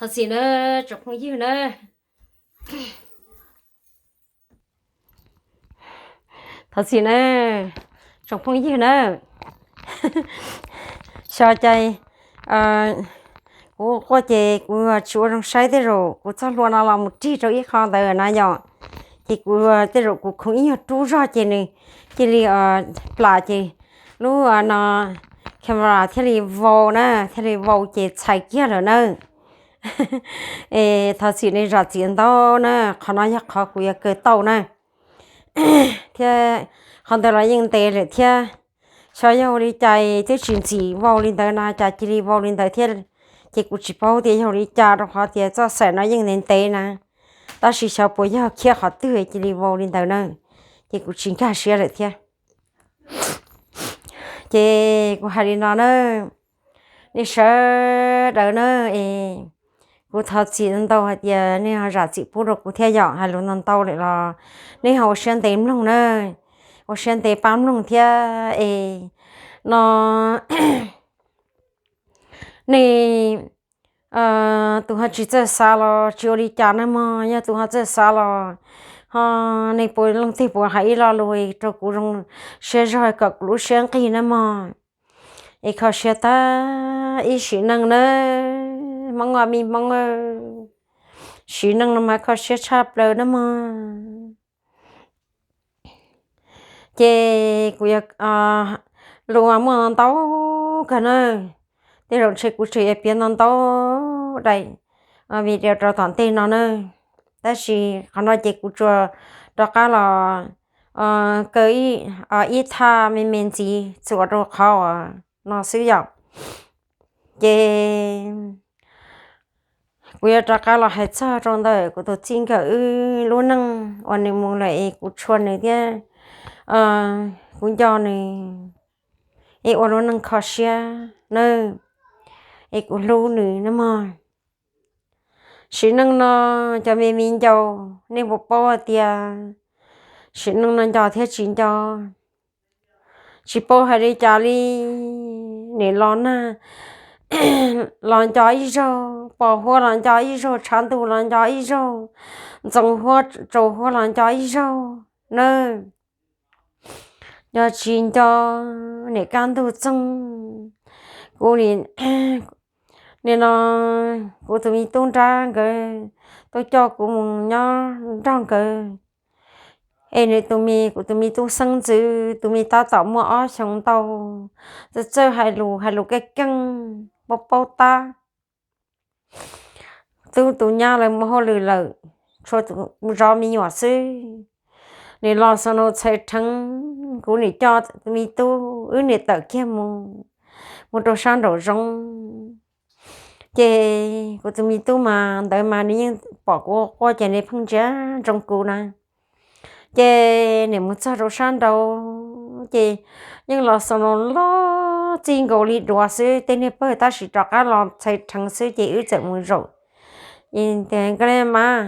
Thov txim na, tsoom phooj ywg na. Thov txim na, tsoom phooj ywg na. Xyov cas kuv quaj ces kuv tsis ua zoo saib, tej zaum kuv txoj hlua no los mus rig rau ib qho ntawd na yom. Ces kuv, tej zaum kuv khoov ib nyuag rub zog ces nws cia li plam ces lub no camera thiaj li vau na, thiaj li vau ces txhais kiag lawm na. Es thov txim nej zam txim ntau na, qhov no yog qhov kuv yuav kaw tau na. Thiab qhov ntawd los yeej ntev lawm thiab. Xyov yog ua li cas twb tsis ntxim vau li ntawd na, cas cia li vau li ntawd thiab. Ces kuv tsis paub tias yog ua li cas, rau qhov tias txoj xaim no yeej ntev ntev na. Tab sis xyov puas yog khiab qhov twg cia li vau li ntawd na. Ces kuv tsis nkag siab lawm thiab. Ces kuv hais li no na, nej sawv daws na, es kuv thov txim ntau hais tias nej ho zam txim pub rau kuv thiab yom. Hais lus ntau ntau lawm los nej ho ua siab ntev mloog na, ua siab ntev pab mloog thiab es no nej tus ho tsis txawj xav los tsis ua li cas na mog, yog tus ho txawj xav los ho nej puas leej twg puas hais ib lo lus rau kuv zoo siab zog kom kuv lub siab nqig na mog. Es kho siab tag ib sim neej na, Hmoob, me Hmoob, sim neej no mas kho siab tshaj plaws na mog. Ces kuv yog lus muaj ntau kawg na, tej zaum ntshe kuv tseem yuav piav ntau ntau daim video rau tom ntej no na. Tab sis qhov no ces kuv tsuas rov qab los kaw ib thaj me me ntxiv txuas rau qhov uas no xwb yom. Ces kuv yuav rov qab los hais txog rau ntawm kuv tus txij nkawm wb lub neej uas nws mus lawm es kuv tshua nws thiab kuv nco nws, es ua lub neej kho siab na, es kuv hlub nws na mog. Sim neej no cov me viv ncaus, nej puas paub hais tias sim neej no nco thiab tsis nco? Tsis paub hais li cas li. Nim los nag los nco ib zaug, pos huab los nco ib zaug, tshav ntuj los nco ib zaug, ntxoov huab tsaus huab los nco ib zaug na. Nco tsis nco, nim kaj ntug txoog, kuv nim no kuv tus me tub nrab nkawd tuaj coj kuv mus nyob nrog nkawd. Es nws tus me, kuv tus me tub xeeb ntxwv, tus me tab tom muaj ob xyoos ntau, txawj txawj hais lus, hais lus keej keej, paub paub tab. Tub tus nyab lawv mus hauj lwm lawm, tshuav zov me nyuam xwb. Nim los xa nau txhais rheev, kuv nim coj tus me tub, wb nim tawm kiag mus, mus rau sab nraum zoov. Ces kuv tus me tub mas ntawd mas nws yeej pom kuv quaj ces nws pheej ntsia ntsoov kuv na. Ces nim mus txog rau sab nraud ces yeej los xa nau loj txij nkaus li duav xwb, tej niag pawg tab sis rov qab los txhais rheev xwb ces wb txawm mus zaum. Tias, Nkauj Li Mas,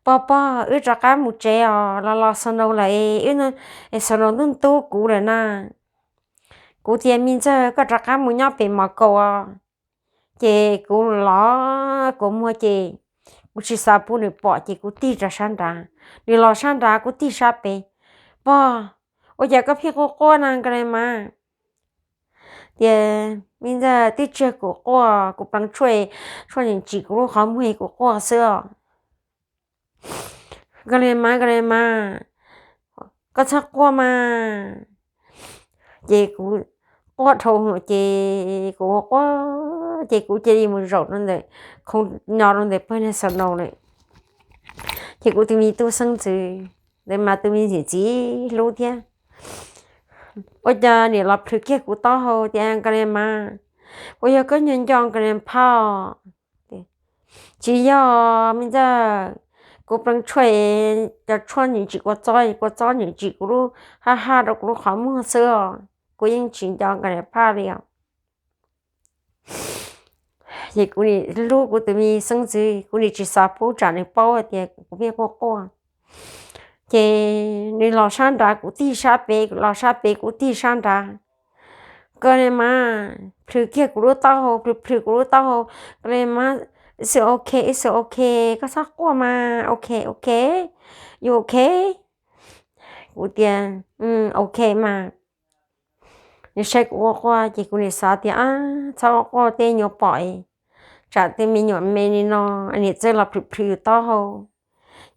pog pog, wb rov qab mus tsev os, los los xa nau lawm, wb xa nau ntub ntub kuv lawm na. Kuv tias, Me ntxawg, koj rov qab mus nyob pem mos kaus os. Ces kuv los kuv muag ces kuv tsis xav pub nws pom ces kuv tig rau sab nrad. Nws los sab nrad kuv tig sab pem. Pog, ua cas koj pheej quaj quaj na Nkauj Li Mas? Tias, Me ntxawg, twb tsis yog kuv quaj, kuv pleev tshuaj, tshuaj nim tsim kuv lub qhov muag kuv quaj xwb os. Nkauj Li Mas, Nkauj Li Mas, koj txhob quaj mas. Ces kuv quaj dhau ces kuv quaj ces kuv cia li mus zaum rau ntawm, khoov nyo rau ntawm pawg niag xa nau lawm. Ces kuv tus me tub xeeb ntxwv, ntawd mas tus me ntxim txiv hlub thiab, ua cas nim los plhws kiag kuv taub hau tias, Nkauj Li Mas, puas yog koj nco nco Nkauj Li Phaj? Tsis yog, me ntxawg, kuv pleev tshuaj, cov tshuaj nim tsim kua txob, kua txob nim tsim kuv lub, haj haj rau kuv lub qhov muag xwb os, kuv yeej tsis nco Nkauj Li Phaj li os. Ces kuv nim hlub kuv tus me xeeb ntxwv, kuv nim tsis xav pub tsam nws paub hais tias kuv pheej quaj quaj. Ces nws los sab nrad kuv tig sab pem, los sab pem kuv tig sab nrad. Nkauj Li Mas, plhws kiag kuv lub taub hau, plhws plhws kuv lub taub hau. Nkauj Li Mas, It's okay, it's okay, koj txhob quaj mas. Okay, okay, you okay? Kuv tias, Okay mas. Nws saib kuv quaj quaj ces kuv nim xav tias, Ab, txhob quaj, tej nyuam pom, tsam tej me nyuam me li no, nim txawj los plhws plhws yus taub hau,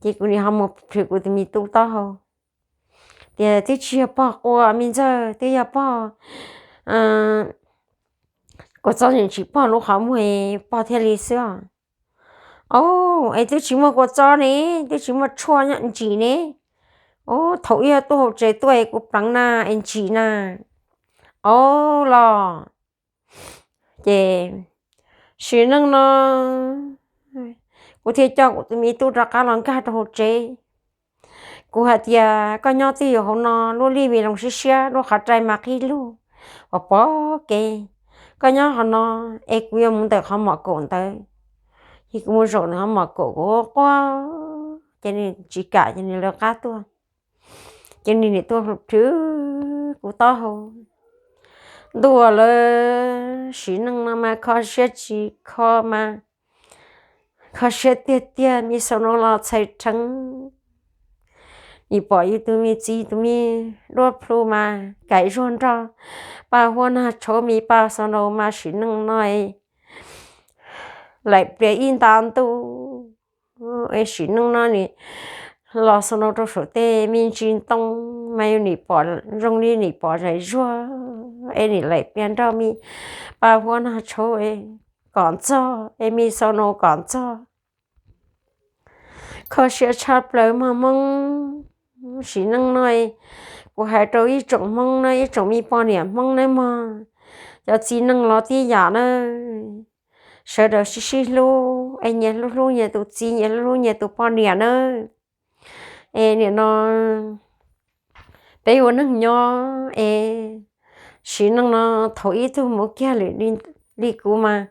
ces kuv nim ho mus plhws kuv tus me tub taub hau. Tias, Twb tsis yog pog quaj me ntxawg, twb yog pog kua txob tseem tsis pog lub qhov muag, pog thiaj li xwb os. Au, es twb tsis muaj kua txob ne, twb tsis muaj tshuaj ntsim ne. Au, thaum ib tuaj hauv tsev tuaj es kuv pleev na, es ntsim na. Au los. Ces sim neej no kuv thiaj coj kuv tus me tub rov qab los nkag rau hauv tsev. Kuv hais tias, Koj nyob twj ywm hauv no, lub lij me loos siab siab, lub qhov rai mas qhib lug, pom pom kev. Koj nyob hauv no es kuv yuav mus ntawm qhov mom kaum ntawd. Ces kuv mus zaum ntawm qhov mom kaum, kuv quaj, ces nws tsis kam, ces nws lawv qab tuaj. Ces nws nim tuaj plhws kuv taub hau. Ntuj lawm, sim neej no mas kho siab tsis kho mas kho siab tiag tiag, me xaus no los txhais rheev. Nim pom yus tus me txiv tus me duab plhu mas kaim zuag nrog paj huab nag tshauv, me paj xaus no mas sim neej no laim plias ib nta ntuj. Es sim neej no nim los xaus no rau saum tej me ntsis ntoo mas yus nim pom zoo li nim pom zais zuag, es nim laim plias nrog me paj huab nag tshauv kom ntxog, es me xaus no kom ntxog. Kho siab tshaj plaws mog Hmoob. Sim neej no kuv hais rau ib tsoom Hmoob na, ib tsoom me poj niam Hmoob nawb mog, cov txiv neej los tib yam na, sawv daws sib sib hlub es nyias hlub hlub nyias tus txiv, nyias hlub hlub nyias tus poj niam na. Es nim no peb ua neeg nyob es sim neej no thaum ib tug mus kiag lawm li kuv mas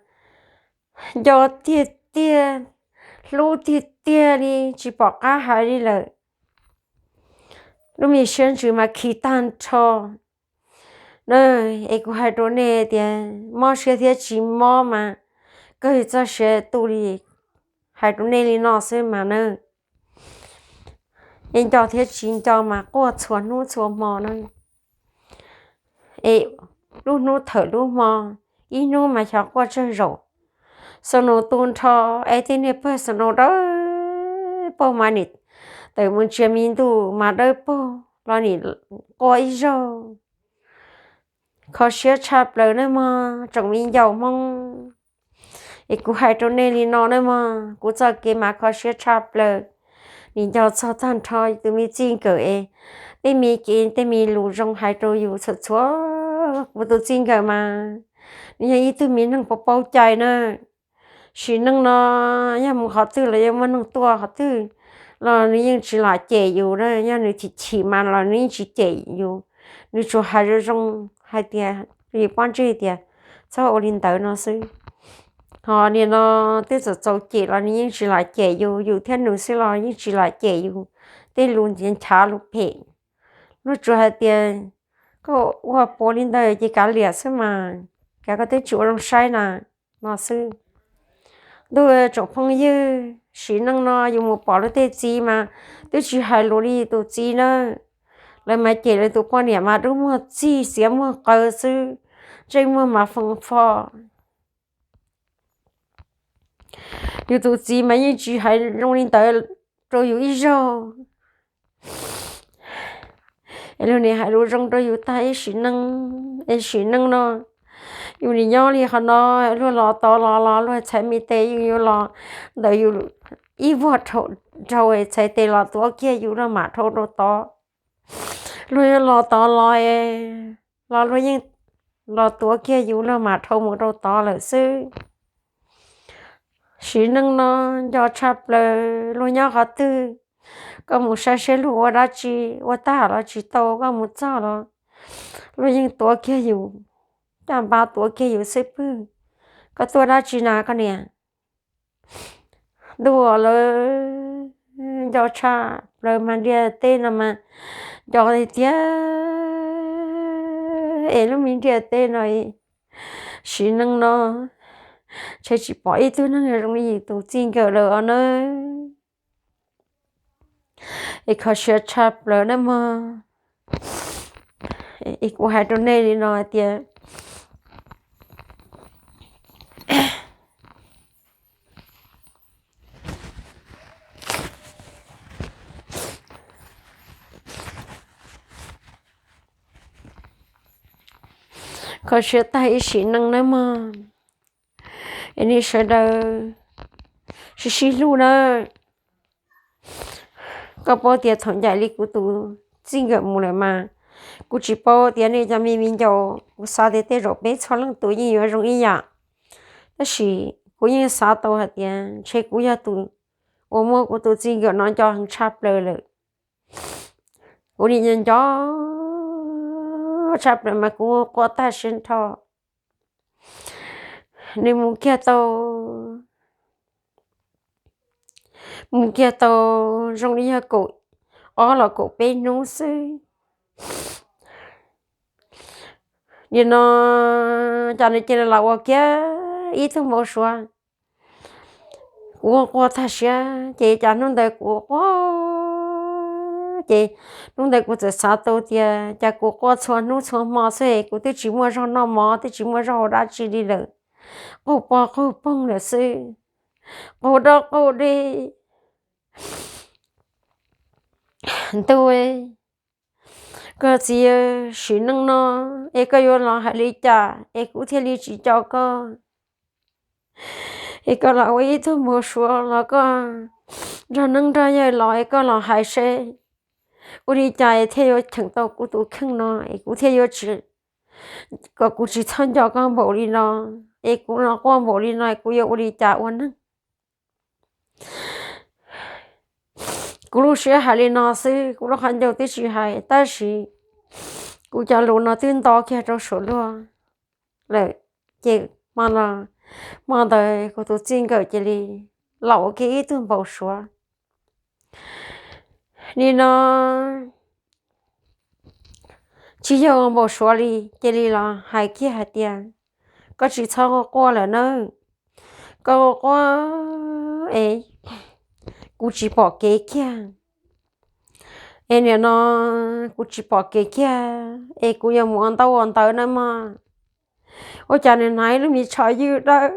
nco tiag tiag, hlub tiag tiag li tsis pom qab hais li lawm. Lub me siab ntsws mas khi tag nrho. Es kuv hais rau nej tias mob siab thiab tsis mob mas kawg txoj sia tu li. Hais rau nej li no xwb mas na, es nco thiab tsis nco mas quaj txhua hnub txhua hmo na. Es lub hnub thawm lub hmo, ib hnub mas xyov quaj tsawg zaus. Xaus no tu nrho, es tej niag pawg xaus no dawb paug mas nim tawm mus ntsia me ntuj mas dawb paug los nim quaj ib zaug. Kho siab tshaj plaws nawb mog tsoom me nyuam Hmoob. Es kuv hais rau nej li no nawb mog, kuv txoj kev mas kho siab tshaj plaws. Nim nco txog tag nrho tus me txij nkawm es tej me kev tej me lus zoo hais rau yus txhua txhua. Kuv tus txij nkawm mas nws yog ib tug me neeg paub paub cai na. Sim neej no yog mus qhov twg los yog muaj neeg tuaj qhov twg los nws yeej tsis lam cem yus na, yog nws chim chim mas los nws yeej tsis cem yus. Nws tsuas hais zoo zoo hais tias, yus pob ntseg tias txhob ua li ntawd no xwb. Ho nim no twb txaus txaus cem los nws yeej tsis lam cem yus, yus thiab nws xwb los yeej tsis lam cem yus tej lus nchav lus phem. Luag tsuas hais tias koj ua puas li ntawd ces kav liam xwb mas, kav koj twb tsis ua zoo saib na, no xwb. Ntuj tsoom phooj ywg, sim neej no yus mus pom luag tej txiv mas twb tsis hais lus li tus txiv na. Lawv mas cem lawv tus poj niam mas dub muag txig xiav muag qaws xwb, ntsej muag mas foo fo. Yus tus txiv mas yeej tsis hais zoo li ntawd rau yus ib zaug. Es luag nim hais lus zoo rau yus tag ib sim neej, es sim neej no yus nim nyob li qhov no, luag los tod los los luag txhais me tes yus, yus los ntawm yus ib vuag dhau, txhais tes los tuav kiag yus los mam dhau rau tod. Luag yuav los tod los, los luag yeej los tuav kiag yus los mam dhau mus rau tod lawm xwb. Sim neej no nco tshaj plaws luag nyob qhov twg, koj mus saib seb luag ua dab tsi, ua tag los tsis tau, koj mus txog los luag yeej tuav kiag yus, caj npab tuav kiag yus xwb pwg. Koj tuaj dab tsi na koj niam? Ntuj lawm, nco tshaj plaws mas ntiaj teb no mas nco tiag tiag. Es lub me ntiaj teb no, sim neej no ntshe tsis pom ib tug neeg zoo li yus tus txij nkawm lawm os nawb. Es kho siab tshaj plaws nawb mog. Es kuv hais rau nej li no hais tias, kho siab tag ib sim neej nawb mog. Es nej sawv daws sib sib hlub nawb. Koj paub tias thaum ncaim li kuv tus txij nkawm mus lawm mas, kuv tsis paub tias nej cov me viv ncaus, kuv xav tias tej zaum peb txhua leej tus yeej yuav zoo ib yam. Tab sis kuv yeej xav tau hais tias ntshe kuv yog tus uas muab kuv tus txij nkawm no nco heev tshaj plaws lawm. Kuv nim nco nco tshaj plaws mas kuv quaj tag siab nrho. Nws mus kiag tau, mus kiag tau zoo li yog kaum ob los kaum peb hnub xwb. Nim no cas nws cia li los ua kiag ib tug npau suav. Kuv quaj tag siab ces cas hnub ntawd kuv quaj, ces hnub ntawd kuv txawm xav tau tias cas kuv quaj txhua hnub txhua hmo xwb, kuv twb tsis muaj zog noj mov, twb tsis muaj zog ua dab tsi li lawm. Qaug pog qaug poog lawm xwb, qaug doj qaug dig. Ntuj, koj txiv, sim neej no es koj yuav los hais li cas es kuv thiaj li tsis co koj? Es koj los ua ib tug npau suav los koj nrog neeb nrog yaig los es koj los hais seb ua li cas es thiaj yuav cheem tau kuv tus kheej no es kuv thiaj yuav tsis, kom kuv tsis txhob nco koj npaum li no, es kuv los quaj npaum li no es kuv yuav ua li cas ua neeg? Kuv lub siab hais li no xwb, kuv lub qhov ncauj twb tsis hais, tab sis kuv cov lus no twb nto kiag rau saum luag lawm. Ces hmo ntawd kuv tus txij nkawm cia li los ua kiag ib tug npau suav. Nim no tsis yog ua npau suav li, cia li los hais kiag hais tias, koj tsis txhob quaj lawm nawb. Koj quaj es kuv tsis pom kev kiag. Es nim no kuv tsis pom kev kiag es kuv yuav mus ua ntaub ua ntawv nawb mog. Ua cas nws hnav ib lub me tsho ywj dawb,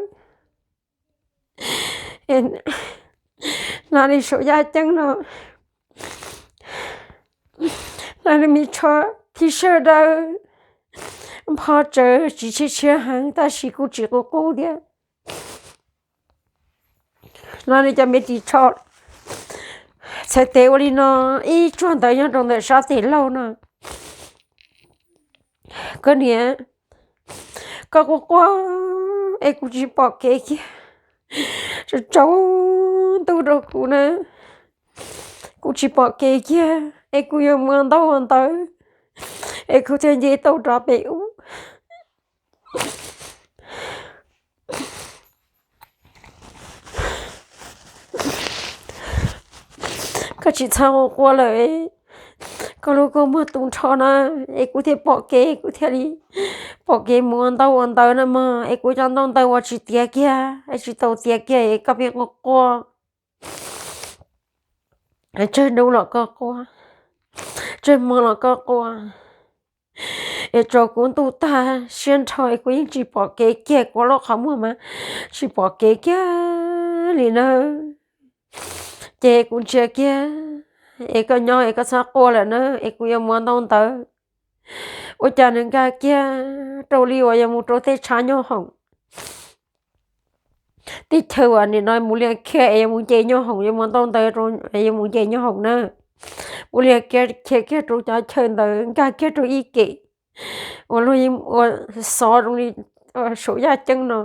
hnav li saum yaj ceeb no, hnav li me tsho thib sawb dawb, npho tsawv tsis tshiab tshiab heev tab sis kuj tsis qub qub thiab. No li cov me ris tsho txhais tes ua li no, ib tsuag ntawd nyob rau ntawm sab tes laug no. Koj niam, koj quaj quaj es kuv tsis pom kev kiag, tsaus ntuj rau kuv na, kuv tsis pom kev kiag es kuv yuav mus ua ntaub ua ntawv es kuv thiaj nce tau rov pem ub. Koj tsis txhob ua quaj lawm, koj lub kua muag tu nrho na, es kuv thiaj pom kev, kuv thiaj li pom kev mus ua ntaub ua ntawv na mog, es kuv cov ntaub ntawv uas tsis tiav kiag, es tsis tau tiav kiag es koj pheej quaj quaj. Tsawg hnub los koj quaj, tsawg hmo los koj quaj, es tsaus kuv ntuj tag siab nrho es kuv yeej tsis pom kev kiag, kuv lub qhov muag mas tsis pom kev kiag li na. Ces kuv ntsia kiag, es koj nyob es koj txhob quaj lawm na, es kuv yuav mus ua ntaub ntawv. Ua cas nws nkag kiag rau li uas yuav mus rau tej tshav nyooj hoom, tej chaw uas nim no mus lias khiaj es yuav mus nce nyooj hoom, yuav mus ua ntaub ntawv, yuav mus nce nyooj hoom na. Mus lias khiaj kiag rau cov chaw ntawd, nkag kiag rau ib kem uas luag ua xov zoo li saum yaj ceeb no,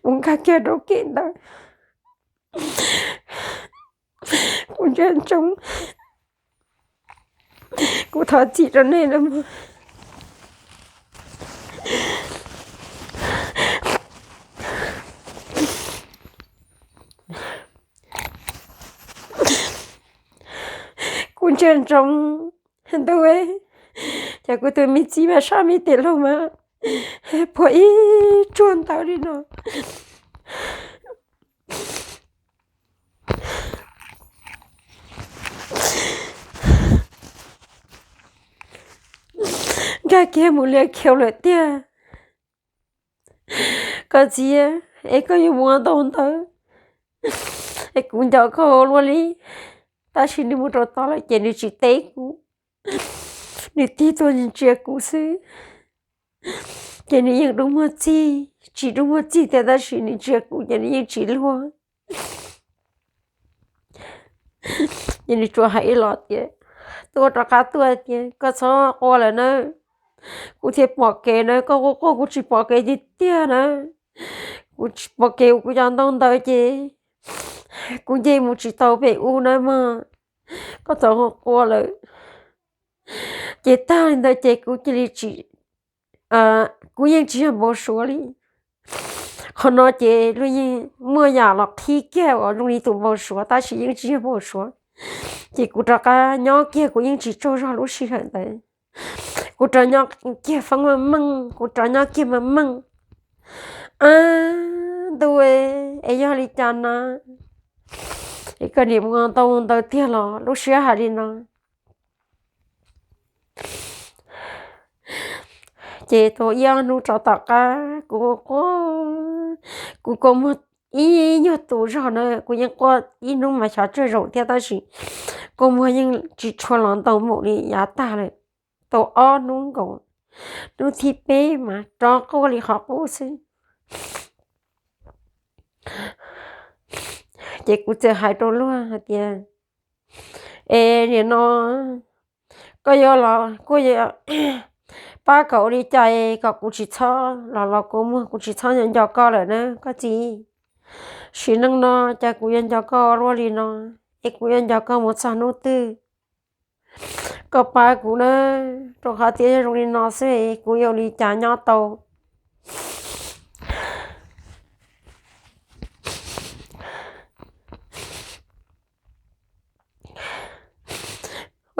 mus nkag kiag rau kem ntawd. Kuv ntsia ntsoov, kuv thov txim rau nej na mog. Kuv ntsia ntsoov, ntuj, ces kuv tus me txiv mas sab me tes laug mas puag ib ruag ntawd li no. Nkag kiag mus liab khiaus lawm tiag. Koj txiv, es koj yuav mus ua ntau ntawd, es kuv nco koj ua luaj li. Tab sis nws mus rau tod lawm ces nws tsis teb kuv, nws tig tuaj ntsia kuv xwb. Ces nws yeej dub muag txig, tsis dub muag txig tiag tab sis nws ntsia kuv ces nws yeej tsis luag. Ces nws tsuas hais ib los tias, tuaj rov qab tuaj tias koj txhob quaj lawm na. Kuv thiaj pom kev na, koj quaj quaj kuv tsis pom kev tiag tiag na. Kuv tsis pom kev, kuv cov ntau ntawd ces kuv nce mus tsis tau pem ub na mog. Koj txhob quaj lawm. Ces tag li ntawd ces kuv cia li tsis, kuv yeej tsis yog npau suav li. Qhov no ces luag yeej muaj yam los qhib kiag uas zoo li tus npau suav tab sis yeej tsis yog npau suav. Ces kuv rov qab nyob kiag, kuv yeej tsis tsaug zog lub sij hawm ntawd. Kuv rov nyob kiag foob meej meej, kuv rov nyob kiag meej meej. Ab, ntuj, es yog li cas na? Es koj niam mus ua ntau ntawd tiag los? Lub siab hais li no. Ces tau ib ob hnub rov tom qab kuv quaj, kuv kua muag ib nyuag tus zog na, kuv yeej quaj ib hnub mas xyov tsawg zaum thiab tab sis kua muag yeej tsis tshua los ntau npaum li yav tag lawm. Tau ob hnub nkaus, hnub thib peb mas rov quaj li qhov qub xwb. Ces kuv txawm hais rau luag hais tias, es nim no koj yuav los kuj yuav pab kom ua li cas kom kuv tsis txhob los los kua muag, kuv tsis txhob nco nco koj lawm na koj txiv. Sim neej no cas kuv yuav nco koj ua luaj li no, es kuv yuav nco koj mus txog hnub twg? Koj pab kuv na, rau qhov tias yog zoo li no xwb kuv yuav ua li cas nyob tau.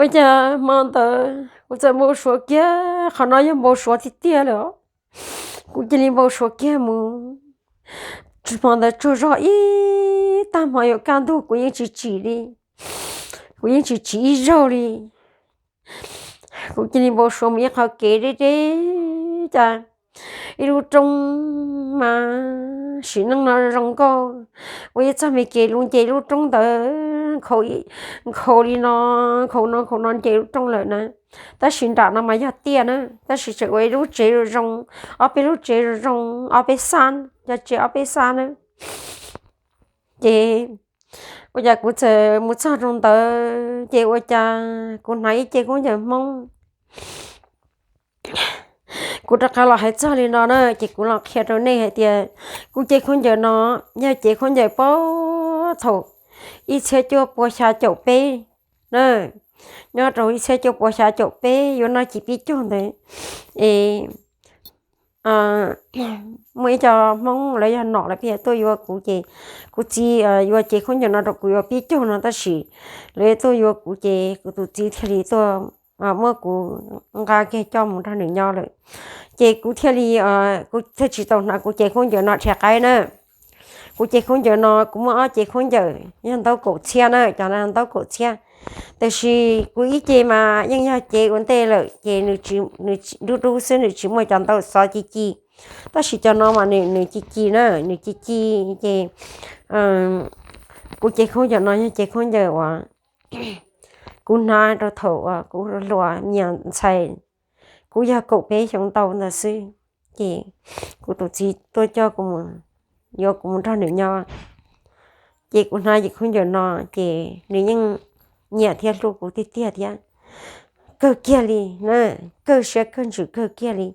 Ua cas hmo ntawd kuv txawm npau suav kiag, qhov no yog npau suav tiag tiag lawm. Kuv cia li npau suav kiag mus. Hmo ntawd tsaug zog ib tag hmo yuav kaj ntug kuv yeej tsis tsim li, kuv yeej tsis tsim ib zaug li. Kuv cia li npau suav mus ib qho kev deb deb cas ib lub roob mas sim neej no zoo nkauj, ua ib txoj me kev lub nce lub roob ntawd nkhaus li no, nkhaus no nkhaus no nce lub roob lawm na. Tab sis nram no mas yog tiaj na, tab sis tseem ua ib lub tsev zoo zoo, ob peb lub tsev zoo zoo, ob peb xab, cov tsev ob peb xab na. Ces ua cas kuv txawm mus txog rau ntawd ces ua cas kuv hnav ib ce khaub ncaws Hmoob. Kuv rov qab los hais txog li no na ces kuv los qhia rau nej hais tias kuv ce khaub ncaws no yog ce khaub ncaws puag thaum ib txhiab cuaj pua xya caum peb na, nyob rau ib txhiab cuaj pua xya caum peb yuav noj cim pib caug ntawd es muaj ib co Hmoob lawv yog nom lawv pheej tuaj yuav kuv ces kuv txiv yuav ce khaub ncaws no rau kuv yuav pib caug no tab sis lawv tuaj yuav kuv ces kuv tus txiv thiaj li tuaj muab kuv nqa kiag coj mus nrog nws nyob lawm. Ces kuv thiaj li, kuv thiaj tsis tau hnav kuv ce khaub ncaws no dhia qaib na. Kuv ce khaub ncaws no kuv muaj ob ce khaub ncaws yog ntaub kaum txhiab na, cov no ntaub kaum txhiab. Tiam sis kuv ib ce mas yeej yog cev ua ntej lawm ces nws dub dub xwb, nws tsis muaj cov ntaub xov ci ci. Tab sis cov no mas nws ci ci na, nws ci ci ces kuv ce khaub ncaws no yog ce khaub ncaws uas kuv hnav rau thaum uas kuv hluas me nyuam ntxhais, kuv yog kaum peb xyoo ntau ntawd xwb. Ces kuv tus txiv tuaj coj kuv mus, yuav kuv mus nrog nws nyob. Ces kuv hnav ce khaub ncaws no ces nws yeej nyiam thiab hlub kuv tiag tiag thiab, kawg kiag li na, kawg siab kawg ntsws kawg kiag li.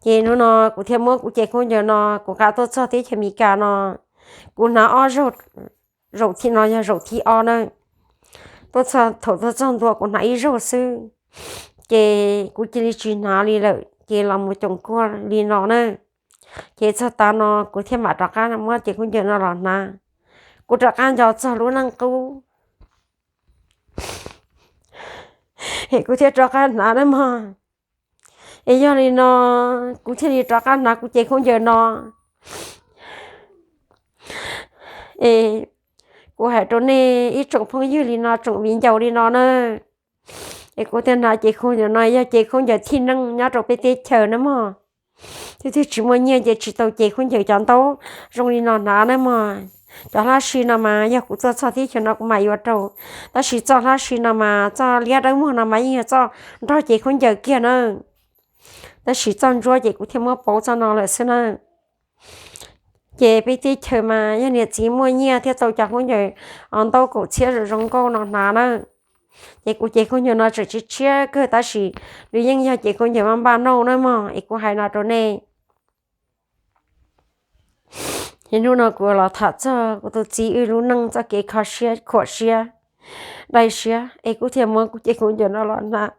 Ces hnub no kuv thiaj muab kuv ce khaub ncaws no kuv nqa tuaj txog teb chaws Amelikas no, kuv hnav ob zaug, zaum thib no yog zaum thib ob na. Tuaj txog, thaum tuaj txog ntua kuv hnav ib zaug xwb, ces kuv cia li tsis hnav li lawm ces los mus coom kuag li no na. Ces txog tav no kuv thiaj mam rov qab muab ce khaub ncaws no los hnav. Kuv rov qab nco txog lub neej qub es kuv thiaj rov qab hnav na mog. Es yog li no kuv thiaj li rov qab hnav kuv cev khaub ncaws no. Es kuv hais rau nej ib tsoom phooj ywg li no, tsoom viv ncaus li no na, es kuv thiaj hnav cev khaub ncaws no, yog cev khaub ncaws thib neej nyob rau peb teb chaws na mog. Twb twb tsis muaj nyiaj ces tsis tau cev khaub ncaws cov ntaub zoo li no hnav na mog. Cov hlab si no mas yog kuv tuaj txog teb chaws no kuv mam yuav rau, tab sis txoj hlab si no mas txoj liab dawb muag no mas yeej yog txoj nrog cev khaub ncaws kiag na. Tab sis txoj ntsuab ces kuv thiaj muab pauv txoj no lawm xwb na. Ces peb teb chaws mas yog niam txiv muaj nyiaj thiaj tau cov khaub ncaws ntaub kaum txhiab zoo zoo nkauj no hnav na. Ces kuv cev khaub ncaws no tseem tshiab tshiab kawg tab sis nws yeej yog cev khaub ncaws maj npaj nauj na mog, es kuv hais no rau nej. Es hnub no kuv los tham txog kuv tus txiv wb lub neej txoj kev kho siab khuam siab dai siab es kuv thiaj muab kuv cev khaub ncaws no los hnav.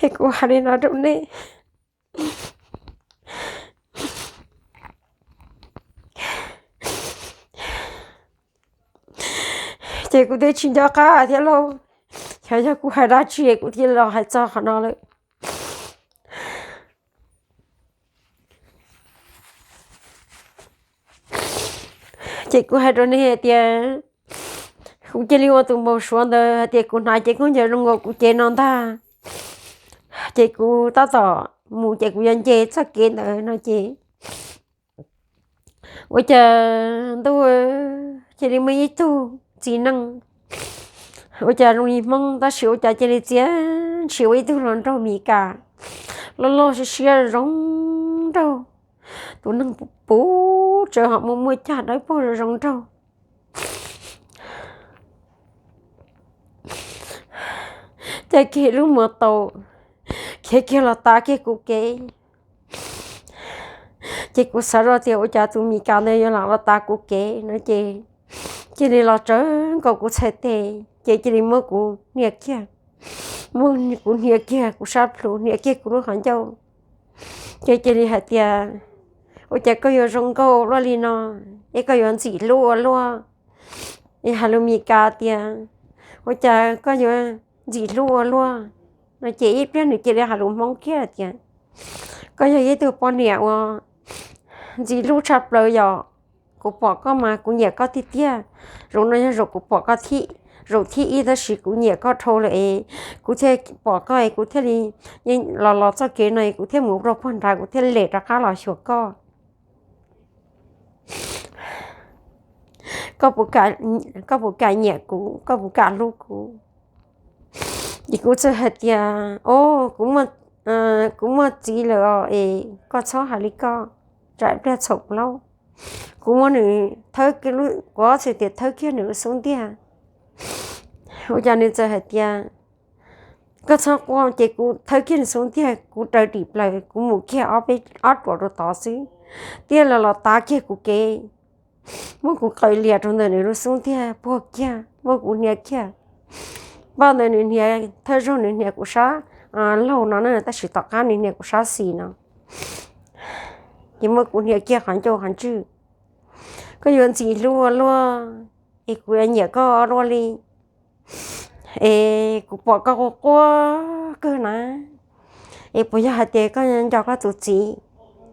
Es kuv hais li no rau nej, ces kuv twb tsis nco qab thiab lauj. Xyov yog kuv hais dab tsi kuv thiaj los hais txog qhov no lawm. Ces kuv hais rau nej hais tias, kuv cia li ua tus npau suav ntawd hais tias kuv hnav cev khaub ncaws zoo nkaus kuv cev no ntag, ces kuv tab tom mus ces kuv yuav nce txoj kev ntawd no ces ua cas ntuj, cia li muaj ib tug txiv neej, ua cas zoo li Hmoob tab sis ua cas cia li txia ntshis ua ib tug hluas nraug Mes Kas, loj loj siab siab zoo nraug, tus neeg puv puv tsawv ho muaj muaj cag dawb paug zoo zoo nraug. Ces kiag lub muag tau khiav kiag los tav kiag kuv kev. Ces kuv xav zoj tias ua cas tus Mes Kas ntawd yuav lam los tav kuv kev no ces cia li los tsawv nkaus kuv txhais tes ces cia li muab kuv hnia kiag, muab kuv hnia kiag kuv sab plhu, hnia kiag kuv lub qhov ncauj. Ces cia li hais tias, ua cas koj yuav zoo nkauj luaj li no, es koj yuav ntxim hlub ua luaj? Es hais lus Mes Kas tias, ua cas koj yuav ntxim hlub ua luaj no? Ces ib pliag nws cia li hais lus Hmoob kiag tias, koj yog ib tug poj niam uas ntxim hlub tshaj plaws yom. Kuv pom koj mas kuv nyiam koj tiag tiag. Zaum no yog zaum kuv pom koj thib, zaum thib ib tab sis kuv nyiam koj dhau lawm es kuv thiaj pom koj es kuv thiaj li los los txoj kev no es kuv thiaj mus rau puag nrad kuv thiaj lem rov qab los xyuas koj. Koj puas kam nyiam kuv, koj puas kam hlub kuv? Ces kuv txawm hais tias, o, kuv muaj txiv lawm os es koj txhob hais li koj, tsam pliag txhaum plaub. Kuv muab nws thawb, kuv ob txhais tes thawb kiag nws lub xub ntiag. Ua cas nws txawm hais tias, koj txhob quaj. Ces kuv thawb kiag nws xub ntiag, kuv raws dim plaws kuv mus kiag ob peb, ob ruam rau tod xwb, thiaj li los tav kiag kuv kev, muab kuv qaws lias rau ntawm nws lub xub ntiag puag kiag, muab kuv hnia kiag. Npaj ntawd nws hnia thawj zaug nws hnia kuv sab laug no na, tab sis tom qab nws hnia kuv sab xis no. Ces muab kuv hnia kiag qhov ncauj qhov ntswg. Koj yuav ntxim hlub ua luaj es kuv yuav nyiam koj ua luaj li. Es kuv pom koj quaj quaj kawg na, es puas yog hais tias koj nco koj tus txiv?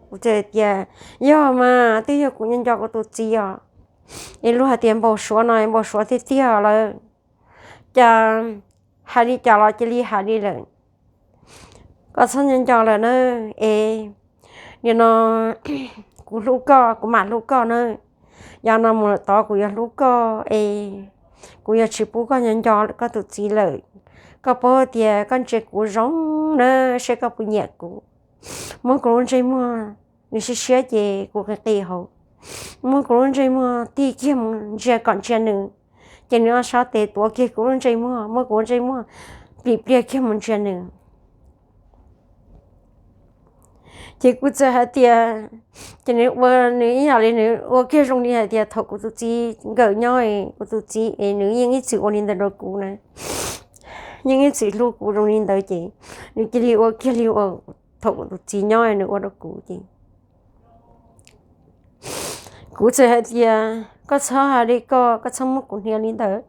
Kuv txawm tias, yog mas, twb yog kuv nco nco kuv tus txiv os. Es luag hais tias npau suav no npau suav tiag tiag lawm. Cas hais li cas los cia li hais li lawm. Koj txhob nco nco lawm na. Es nim no kuv hlub koj, kuv mam hlub koj na. Yav no mus lawm tod kuv yuav hlub koj es kuv yuav tsis pub koj nco nco koj tus txiv lawm. Koj paub tias koj ntsia kuv zoo na, seb koj puas nyiam kuv. Muab kuv lub ntsej muag, nws siab siab ces kuv qis qis hauv. Muab kuv lub ntsej muag tig kiag mus ntsia kom ntsia nws, ces nws ob sab tes tuav kiag kuv lub ntsej muag, muab kuv lub ntsej muag plim pliag kiag mus ntsia nws. Ces kuv txawm hais tias, ces nws ua, nws ib yam li nws ua kiag zoo li hais tias thaum kuv tus txiv nkawm nyob, kuv tus txiv es nws yeej ib txwm ua li ntawd rau kuv na, yeej ib txwm hlub kuv zoo li ntawd ces nws cia li ua kiag li uas thaum kuv tus txiv nyob nws ua rau kuv ces kuv txawm hais tias, koj txhob hais li koj, koj txhob muab kuv hnia li ntawd.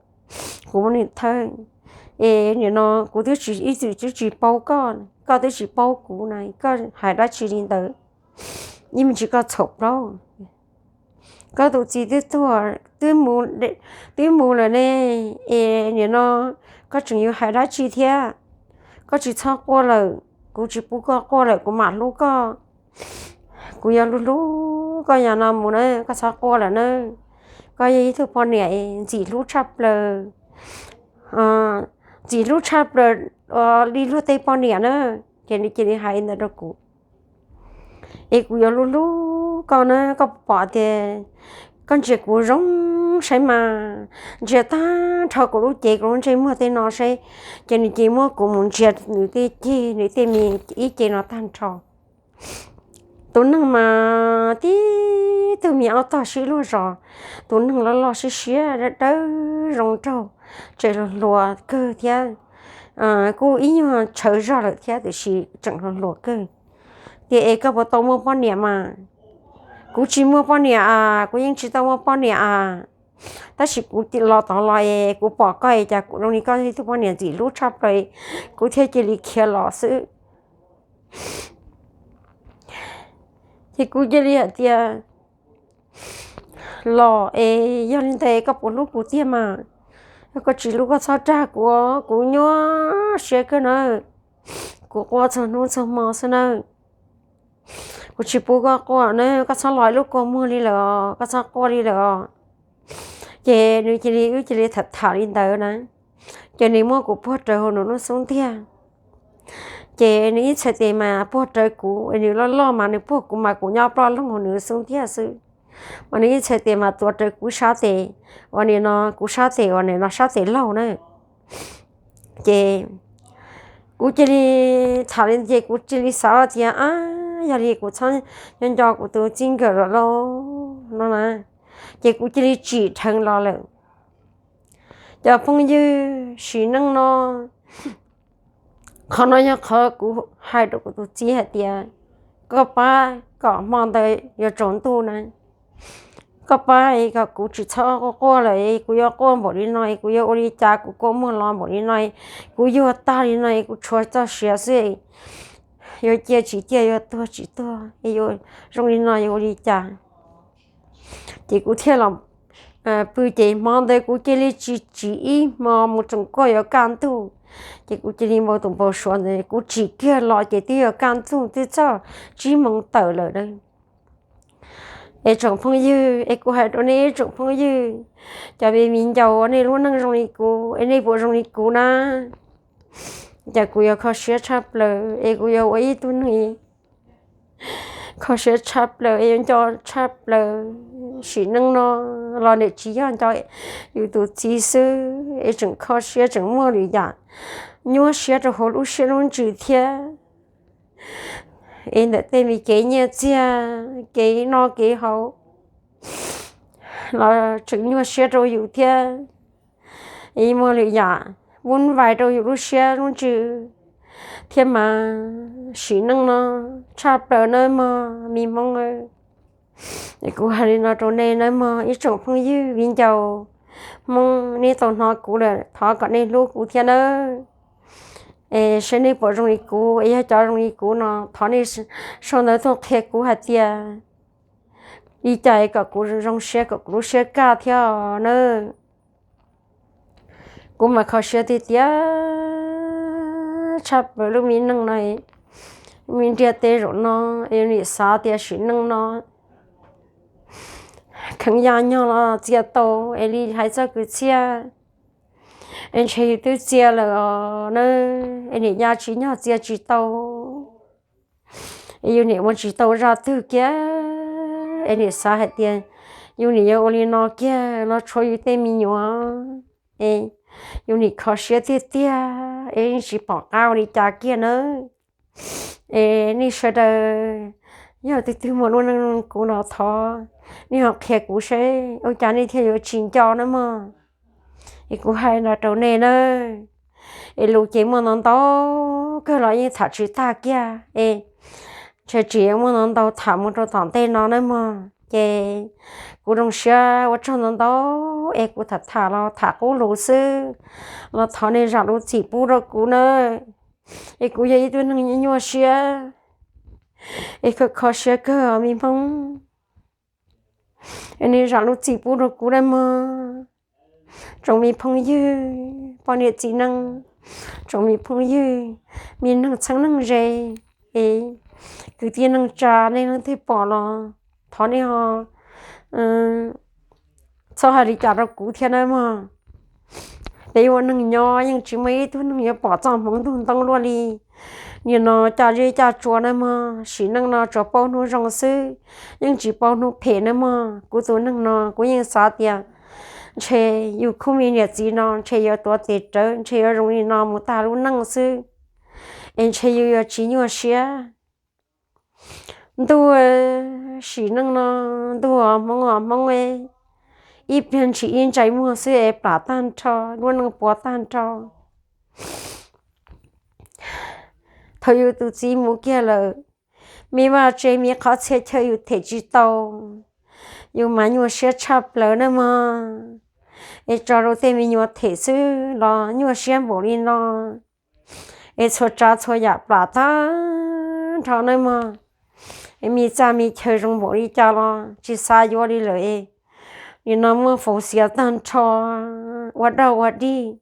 Kuv muab nws thawb, Es nim no kuv twb tsis, ib txwm twb tsis paub koj, koj twb tsis paub kuv na, koj hais dab tsi li ntawd? Yeej me ntsis koj txhaum plaub. Koj tus txiv twb tuag, twb mus lawm ne, es nim no koj tseem yuav hais dab tsi thiab? Koj tsis txhob quaj lawm, kuv tsis pub koj quaj lawm, kuv mam hlub koj. Kuv yuav hlub hlub koj yam no mus na, koj txhob quaj lawm na. Koj yog ib tug poj niam ntxim hlub tshaj plaws, ntxim hlub tshaj plaws li luag tej poj niam na. Ces nws cia li hais ntawd rau kuv. Es kuv yuav hlub hlub koj na, koj pom tias koj ntsia kuv zoo saib mas, ntsia tag nrho kuv lub cev kuv lub ntsej muag tej no saib. Ces nws cia li muab kuv mus ntsia nws tej ceg, nws tej me ib ce no tag nrho. Tus neeg mas tib tug me ob tog sib luag zos, tus neeg loj loj siab siab dawb zoo nraug, tseem hluas hluas kawg thiab. Kuj ib nyuag tshawv zog lawm thiab tiam sis tseem hluas hluas kawg. Tias es koj puas tau muaj poj niam mas? Kuv tsis muaj poj niam as, kuv yeej tsis tau muaj poj niam as. Tab sis kuv los tod los es kuv pom koj es cas kuv zoo li koj ib tug poj niam ntxim hlub tshaj plaws, kuv thiaj cia li khiav los xwb. Ces kuv cia li hais tias, los es yog li ntawd koj puas hlub kuv tiag mas? Yog koj tsis hlub koj txhob dag kuv, kuv nyuaj siab kawg na. Kuv quaj txhua hnub txhua hmo xwb na. Kuv tsis pub koj quaj na, koj txhob los ib lub kua muag li lawm os, koj txhob quaj li lawm os. Ces nws cia li, wb cia li tham tham li ntawd na. Ces nws muab kuv puag rawv hauv nws lub xub ntiag. Ces nws ib txhais tes mas puag rawv kuv, nws loj loj mas nws puag kuv mas kuv nyob ploj loog hauv nws lub xub ntiag xwb. Mas nws ib txhais tes mas tuav rawv kuv sab tes, uas nim no kuv sab tes uas nim no sab tes laug na. Ces kuv cia li tham li ces kuv cia li xav tias, ab, yog li kuv txhob nco nco kuv tus txij nkawm lawm lauj no na. Ces kuv cia li tsim dheev los lawm. Cov phooj ywg, sim neej no, qhov no yog qhov kuv hais rau kuv tus txiv hais tias, koj pab kom hmo ntawd yuav tsaus ntuj na, koj pab kom kuv tsis txhob quaj quaj lawm, kuv yuav quaj npaum li no, kuv yuav ua li cas kuv kua muag los npaum li no, kuv yuag tag li no, kuv tshuav txoj sia xwb, yuav ciaj tsis ciaj, yuav tuag tsis tuag, yuav zoo li no yuav ua li cas? Ces kuv thiaj los pw, ces hmo ntawd kuv cia li tsis tsim ib hmo mus tseem kuj yuav kaj ntug. Ces kuv cia li npau tus npau suav ntawd, kuv tsim kiag los ces twb yuav kaj ntug twb txog tsib moos tawm lawm na. Es tsoom phooj ywg, es kuv hais rau nej tsoom phooj ywg, cov me viv ncaus, nej lub neej zoo li kuv es nej puas zoo li kuv na? Ces kuv yuav kho siab tshaj plaws es kuv yuav ua ib tug neeg kho siab tshaj plaws es yuav nco tshaj plaws. Sim neej no los nim tsis yog nco yus tus txiv xwb es tseem kho siab tseem muaj lwm yam nyuaj siab rau hauv lub siab lub ntsws thiab. Es ntawm tej me kev nyiaj txiag, kev noj kev haus los tseem nyuaj siab rau yus thiab. Es muaj lwm yam vuj vais rau yus lub siab lub ntsws thiab mas. Sim neej no tshaj plaws nawb mog me Hmoob. Es kuv hais li no rau nej nawb mog ib tsoom phooj ywg viv ncaus Hmoob, nej tau hnov kuv lawm thov kom nej hlub kuv thiab nawb. Es saib nej puas zoo li kuv, es yog cov zoo li kuv no thov nej sau ntawv tuaj qhia kuv hais tias li cas kom kuv zoo siab kom kuv lub siab kaj thiab nawb. Kuv mas kho siab tiag tiag tshaj plaws lub me neej no, me ntiaj teb zaum no, es nim xav tias sim neej no kheev ya nyog los txia tau es li hais txoj kwv txhiaj, es ntshe yus twb txia lawm os na, es nim ya tsis nyog txia tsis tau. Es yus nim ua tsis tau zaj twg kiag, es nim xav hais tias yus nim yuav ua li no kiag los tshuav yus tej me nyuam, es yus nim kho siab tiag tiag es yeej tsis pom qab ua li cas kiag nawb. Es nej sawv daws yog tus twg muaj lub neej kuv los thov nej ho qhia kuv seb ua cas nej thiaj yuav tsis nco nawb mog. Es kuv hais no rau nej nawb, es lus ces muaj ntau ntau kawg los yeej tham tsis tag kiag, es ntshe tseem yuav muaj ntau ntau tham mus rau tom ntej no nawb mog. Es kuv zoo siab ua tsaug ntau ntau, es kuv tham tham los tham qub lus xwb, los thov nej zam lub txim pub rau kuv nawb. Es kuv yog ib tug neeg nyuaj siab, es kho kho siab kawg os me Hmoob. Es nej zam lub txim pub rau kuv nawb mog. Tsoom me phooj ywg, poj niam txiv neej, tsoom me phooj ywg, me neeg txheeb neeg ze, es kwv tij neej tsa, nej leej twg pom los thov nej ho txhob hais li cas rau kuv thiab nawb mog. Peb ua neeg nyob yeej tsis muaj ib tug neeg yuav pom txoj hmoov ntug ntoo luaj li. Nim no caj zeb caj tsua nawb mog, sim neej no tsuas paub hnub zoo xwb, yeej tsis paub hnub phem nawb mog. Kuv tus neeg no kuv yeej xav tias ntshe yus khub me niam txiv no ntshe yuav tuav tes rawv, ntshe yuav zoo li no mus tag lub neej xwb, es ntshe yus yuav tsis nyuaj siab. Ntuj, sim neej no ntuj os Hmoob os Hmoob, ib pliag ntshis ib ntsais muag xwb es plam tag nrho, lub neej puas tag nrho. Thaum yus tus txiv mus kiag lawm, me vaj tse me qhov txhia chaw yus them tsis tau, yus mas nyuaj siab tshaj plaws nawb mog. Es tso rau tej me nyuam them xwb los nyuaj siab npaum li no. Es txhua tsav txhua yam plam tag nrho nawb mog. Es me txaj me chaw zoo npaum li cas los tsis xav yuav li lawm es nim no muaj faus xiav tag nrho, ua dog ua dig.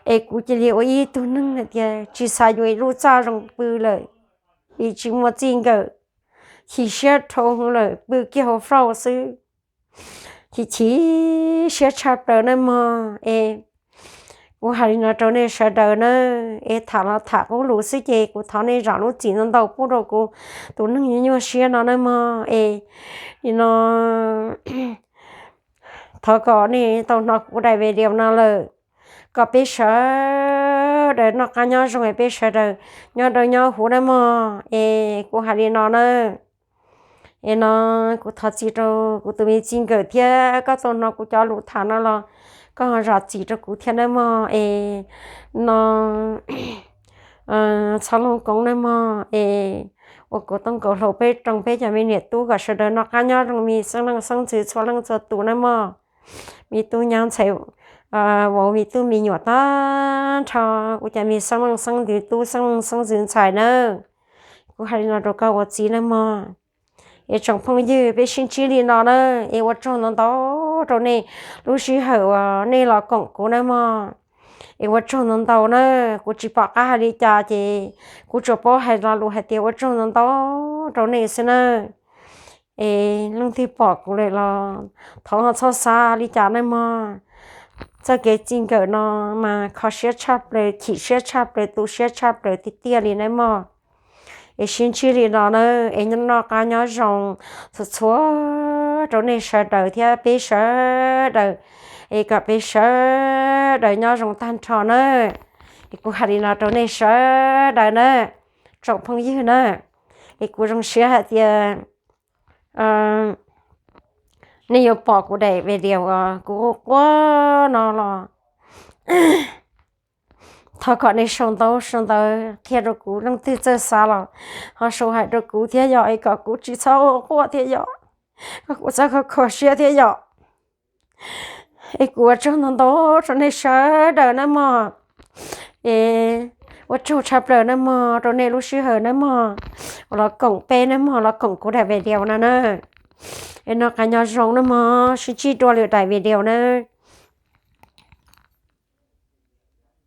Es kuv cia li ua ib tug neeg hais tias tsis xav yuav ib lub txaj zoo pw lawm, vim tsis muaj txij nkawm, chim siab dhau hwv lawm, pw kiag hauv fauj xwb. Chim chim siab tshaj plaws nawb mog. Es kuv hais li no rau nej sawv daws nawb, es tham los tham qub lus xwb ces kuv thov nej zam lub txim ntau ntau pub rau kuv tus neeg nyuaj siab no nawb mog. Es nim no thov kom nej tau hnov kuv daim video no lawm, kom peb sawv daws noj qab nyob zoo, peb sawv daws nyob dawb nyob huv nawb mog. Es kuv hais li no nawb. Es no kuv thov txim rau kuv tus me txij nkawm thiab, koj tau hnov kuv cov lus tham no los koj ho zam txim rau kuv thiab nawb mog. Es no txhob looj koob nawb mog. Es ua kuv tooj kaus hlau peb rooj peb cov me niam tub kom sawv daws noj qab nyob zoo, me xeeb leej xeeb ntxwv txhua leej txhua tus nawb mog. Me tub nyab ntxhais vauv, me tub me nyuam tag nrho, kuv cov me xeeb leej xeeb ntxwv tub xeeb leej xeeb ntxwv ntxhais nawb. Kuv hais li no rau koj ua txiv nawb mog. Es tsoom phooj ywg, peb sib ntsib li no nawb. Es ua tsaug ntau ntau rau nej lub sij hawm uas nej los koom kuv nawb mog. Es ua tsaug ntau ntau nawb, kuv tsis pom qab hais li cas ces kuv tsuas paub hais lo lus hais tias ua tsaug ntau ntau rau nej xwb nawb. Es leej twg pom kuv lawm los thov ho txhob xav li cas nawb mog. Txoj kev txij nkawm no mas kho siab tshaj plaws, chim siab tshaj plaws, tu siab tshaj plaws tiag tiag li nawb mog. Es sib ntsib li no nawb, es noj qab nyob zoo txhua txhua rau nej sawv daws thiab peb sawv daws, es kom peb sawv daws nyob zoo tag nrho nawb. Es kuv hais li no rau nej sawv daws nawb, tsoom phooj ywg nawb. Es kuv zoo siab hais tias nej yuav pom kuv daim video kuv quaj quaj no los thov kom nej sau ntaub sau ntawv qhia rau kuv, leej twg txawj xav los ho sau hais rau kuv thiab yom, es kom kuv tsis txhob quaj thiab yom, kom kuv txhob kho kho siab thiab yom. Es kuv ua tsaug ntau ntau rau nej sawv daws nawb mog. Es ua tsaug tshaj plaws nawb mog rau nej lub sij hawm nawb mog, uas los koom peb nawb mog, los koom kuv daim video no nawb. Es noj qab nyob zoo nawb mog, sib ntsib dua lwm daim video nawb.